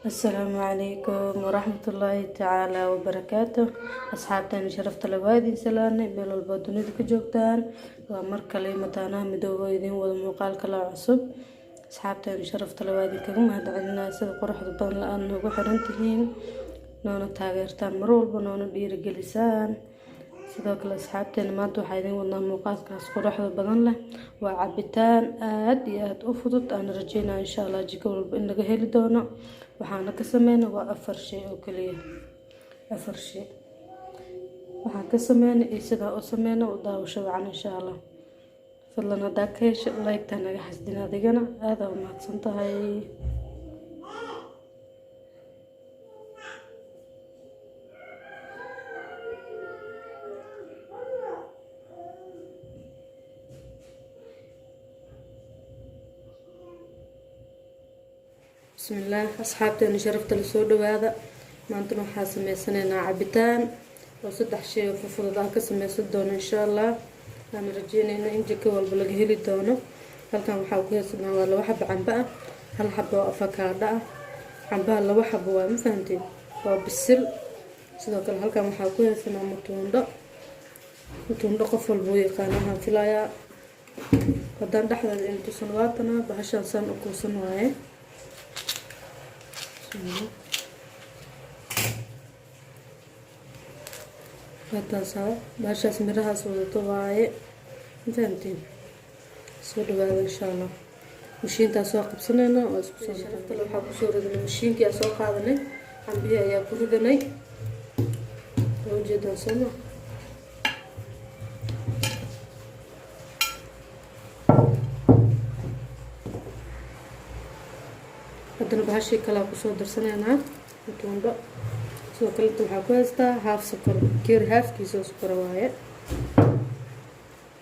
Asalaamu calaykum waraxmatullaahi tacaala wabarakaatu. Asxaabteena sharafta leh, waa idin salaanay meel walba dunida ka joogtaan. Waa mar kale Mataanaha Midoobo idiin wada muuqaal kale oo cusub. Asxaabteena sharafta leh, waa idinkaga mahadcelinaya sida quruxda badan la aad noogu xiran tihiin, noona taageertaan, mar walba noona dhiirigelisaan. Sidoo kale asxaabteena, maanta waxaa idiin wadnaa muuqaalkaas quruxda badan leh. Waa cabitaan aad iyo aada u fudud, aan rajeynaya insha Allah jiko walba in laga heli doono. Waxaana ka sameynay waa afar shay oo kaliya. Afar shay waxaan ka sameynay iyo sidaa u sameynay u daawasho wacan insha Allah. Fadlan haddaa ka hesho, like-ta naga xasdin. Adigana aada u mahadsan tahay. Bismillaah, asxaabteena sharafta la, soo dhawaada. Maantana waxaa sameysanaynaa cabitaan oo saddex shay oo fufudud aan ka sameysan doono insha Allah. Aan rajeynayna in jiko walba laga heli doono. Halkan waxaa ku haysanaa waa laba xabo cambe ah, hal xabo oo afakaadho ah. Cambaha laba xabo waa, ma fahanteen? Waa bisil. Sidoo kale halkan waxaa ku haysanaa matuundho. Matuundho qof walba u yaqaano waxaan filayaa. Haddaan dhexdeeda intusan, waatana bahashaan saan u kuusan waaye. Waataasaa bahashaas mirahaas wadato waaye, ma fahanteen? Soo dhawaada insha Allah. Mashiintaa soo qabsanayna, waa isku soo sharaftale. Waxaa kusoo ridanay mashiinkii aa soo qaadanay, cambihii ayaa ku ridanay. Waa ujeedaan, sooma? Haddana bahashii kalea kusoo darsanaynaa, matuundho. Sidoo kaleta waxaa ku haystaa haaf sokor, keer haafkiisa oo sokora waaye.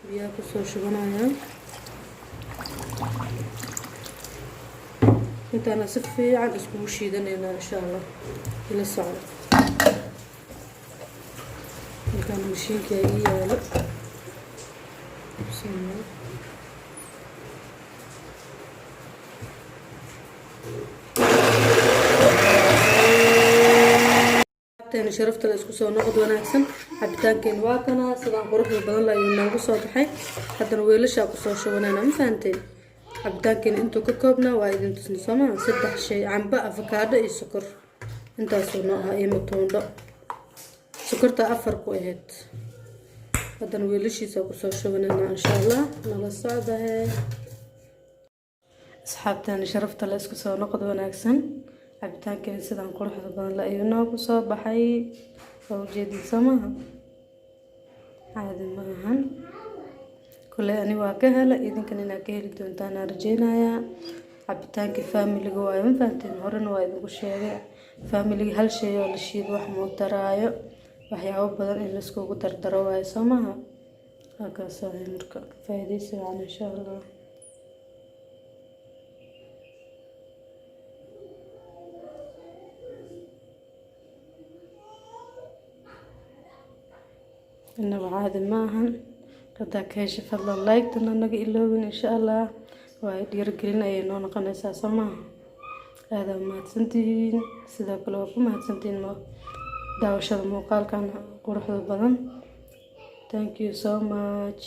Biyaha kusoo shubanayaa. Intaana si fiican iskugu shiidanaynaa insha Allah. Ila socdo. Halkaan mashiinka ii yaalo. Bismillah. Teena sharafta la, isku soo noqod wanaagsan. Cabitaankeena waa kana, sidaan quruxda badan la ayuu noogu soo baxay. Haddana weelashaa kusoo shubanayna, ma fahanteen? Cabitaankeena intuu ka koobnaa waa idin tusnay, soomaa? Saddex shay: cambo, afakaadho iyo sokor. Intaasoo noo ahaa iyo matuundho. Sokorta afar ku ahayd. Haddana weelashiisa kusoo shubanayna insha Allah. Nala socdahe. Asxaabteena sharafta la, isku soo noqod wanaagsan. Cabitaankeena sidaan quruxda badan la ayuu noogu soo baxay. Waa ujeedin, soo maaha? Caadi ma ahan. Kuley ani waa ka hela, idinkan inaad ka heli doontaan aan rajeynayaa. Cabitaankii faamiliga waayo, ma fahanteen? Horena waa idinku sheegay, faamiliga hal shay oo la shiido wax muu taraayo. Waxyaabo badan in laiskugu dardaro waayo, soo maaha? Halkaas waaye. Marka faa'iidaysi wacan insha Allah. Inaba caadi ma ahan. Haddaa ka hesha, fadlan like-tana naga iloobin insha Allah. Waayo dhiirigelin ayay noo noqonaysaa, soo maaha? Aadaa mahadsantihiin. Sidoo kale waa ku mahadsantihiin daawashada muuqaalkan quruxda badan. Thank you so much.